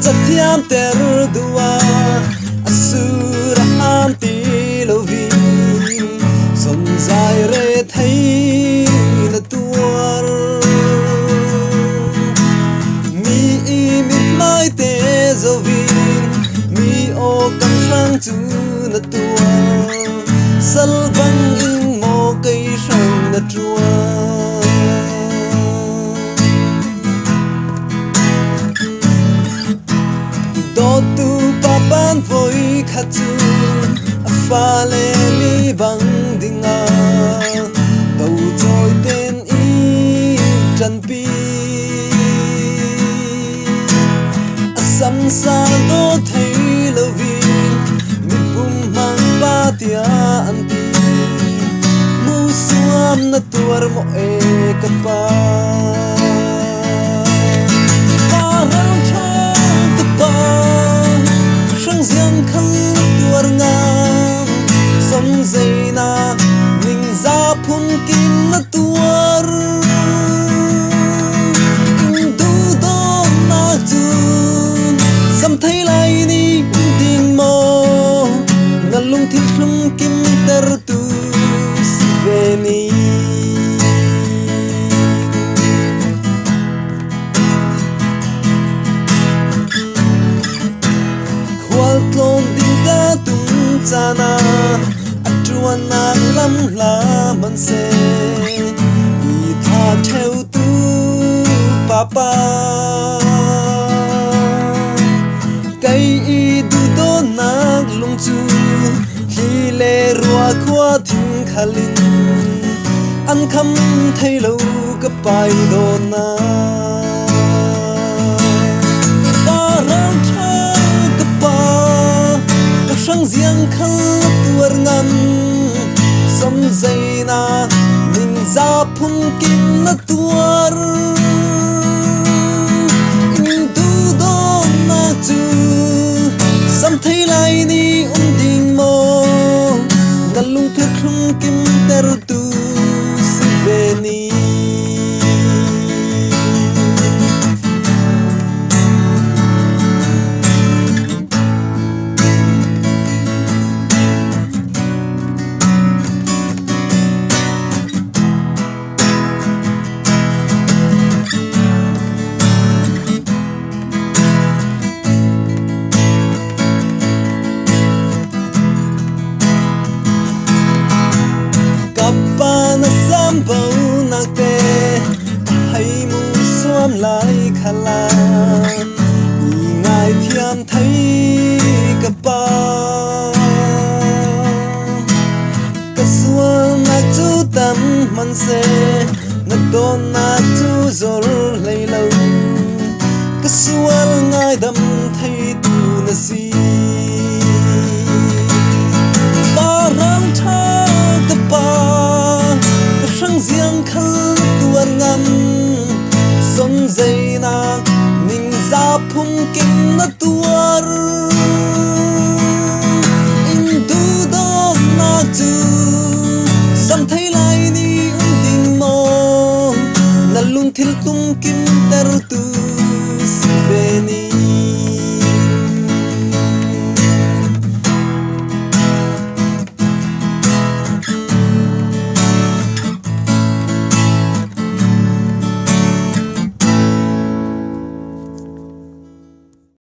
Cathiam ter dua asura am ti lovin som zai re thei na tuar mi i mit mai te zovin mi o kang sang chu na tuar sal bang in mo cây sang na tua do tu pa pan voi kha chu a fa le mi bang dinga tàu trôi tên y trần pi a sam sa do thei lo vi mi pum mang pa tia an ti mu suam na tuar mo e ka pa pa rang tha ka pa rang giang khal tuar ngam som dây na ning za phun kim na tuar du do na chu sam thấy lại ni ding mo na lung thil thlung kim ter tu si ve ni khwal tlon ding ka tung chana atuan na lam la man se i tha theu tu papa cây i du do nak lung chu khi le rua khua thing khalin an kham thei lo ka pai do na pa rang tha ka pa ka sang giang khal tuar ngam som dây na ning za phun kim na tuar in du do na chu sam thấy lại ni ding mo na lung thil thlung kim ter tu si ve ni na sam bau nak te hay mu suam lai khala i ngai thiam thei ka pa ka sual na chu tam man se na don na chu zor lei lo ka sual ngai dam thei tu na si pa rang tha ka pa rang giang khal tuar ngam som dây na ning za phung kim na tuar in du do na chu sam thấy lại ni ding mo na lung thil tung kim